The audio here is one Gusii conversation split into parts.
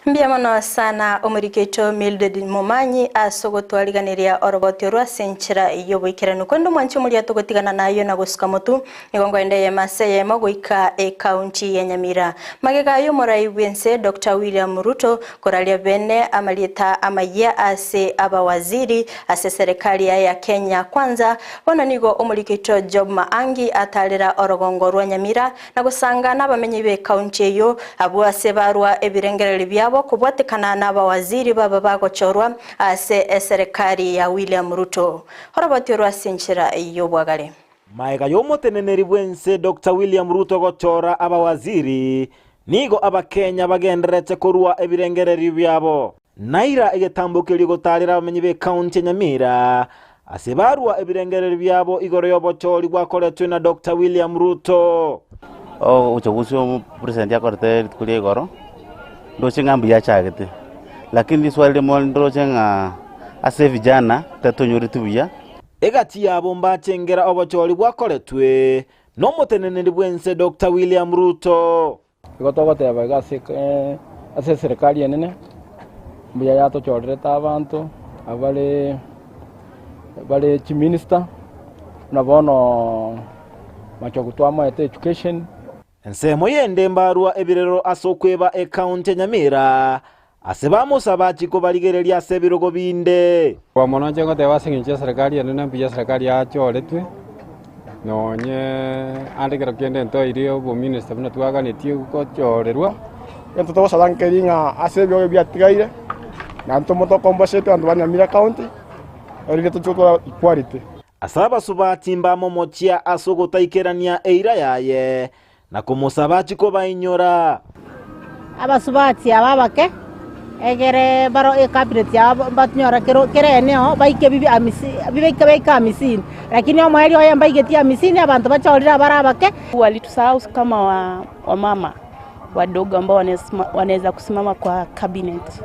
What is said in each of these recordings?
Mbuya mono sana omoriki oito Mildred Momanyi ase ogotwariganeria oroboti orwo ase enchera y'oboikeranu. Korende omwanchi omoria togotigana naye na gosuka motu, nigo nkoenda eyemo ase eyemo goika ekaunti ya Nyamira. Magega y'omorai bw'ense Doctor William Ruto koraria bene amarieta amayia ase abawaziri ase eserekari yaye ya Kenya Kwanza, bono nigo omoriki oito Job Maangi atarera orogongo rwa Nyamira na gosanga nabamenyi b'ekaunti eyio, abwo ase barua ebirengererio biabo kobwatekana nabawaziri baba bagochorwa ase eserekari ya William Ruto. Oroboti orwo ase enchera y'obwagare. Magega y'omoteneneri bw'ense Doctor William Ruto gochora abawaziri, nigo Abakenya bagendererete korua ebirengererio biabo. Naira egetambo keria gotaarera abamenyi b'ekaunti ya Nyamira ase barua ebirengererio biabo igoro y'obochori bwakoretwe na Doctor William Ruto. Obochaguzi obo president akorete rituko ria igoro, ndoche ng'a mbuya achagete, lakini riswali rimo ndoche ng'a ase vijana tatonyoreti buya. Egati yabo mbachengera obochori bwakoretwe nomoteneneri bw'ense Doctor William Ruto. Igo togoteba iga ase ase eserekari enene, mbuya yatochorerete abanto abare bare chiminister, buna bono Machogu twamoete education. Ensemo y'ende mbarua ebirero ase okweba ekaunti ya Nyamira ase bamosaba achie kobarigereria ase ebirogo binde. Kwa mono inche ngoteba ase eng'encho y'eserekari enene mbuya eserekari yachoretwe, nonye ande ekero kende ntoire obominister buna twaganetie gochorerwa. Egento togosaba nkeri ng'a ase ebiogo biatigaire, naintwe motokombosetwe abanto ba Nyamira County, erinde tochie gotwara equality. Ase abasubati mbamomochia ase ogotaikerania eira yaye, na komosaba achie kobainyora. Abasubati aba abake, egere baro ecabinet yabo mbanyore kero kera eneo baike bibi hamisi bibaike baike hamisini, lakini omoerio oye mbaigetie hamisini abanto bachorire abare abake. Walitusahau kama wa wamama wadogo ambao wanaweza kusimama kwa cabinet.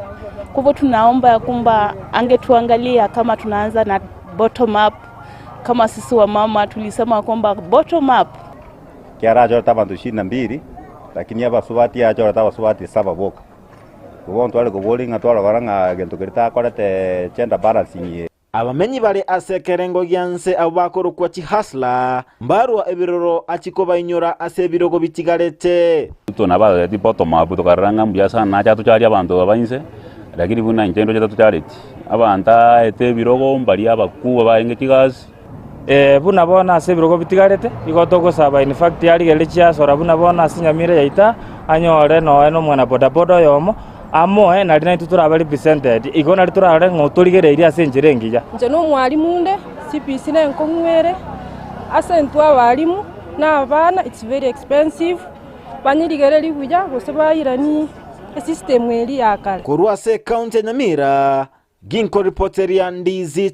Kwa hivyo tunaomba ya kwamba angetuangalia kama tunaanza na bottom up, kama sisi wamama tulisema kwamba bottom up. Ekiagera achorete abanto ishirini na mbili, lakini abasubati achorete abasubati saba boka. Igo bono tware koboria ng'a twarora ng'a egento keria takorete gender balancing eye. Abamenyi bare ase ekerengo gia nse abwo bakorokwa chihustler, mbarua ebiroro achie kobainyora ase ebirogo bitigarete. Ruto nabo aroretie bottom up tokarora ng'a mbuya sana nache atocharie abanto aba inse, lakini buna inche ndoche tatocharetie. Abanto aete ebirogo mbaria abakubwa barenge chigasi. Buna bono ase ebirogo bitigarete, igo togosaba in fact arigererie chiasora buna bono ase Nyamira yaito anyore nonya na omwana bodaboda oyomo, amoe nari naintwe torabe represented, igo nari torarore ng'a otorigereirie ase enchera engiya. Inche nomwalimu onde, CBC nenkong'u ere, ase intwe abalimu na abana it's very expensive, banyerigererie buya gose bairanie esystem eria ya kare. Korwa ase ekaunti ya Nyamira, Ginkoripoteria Ndizi.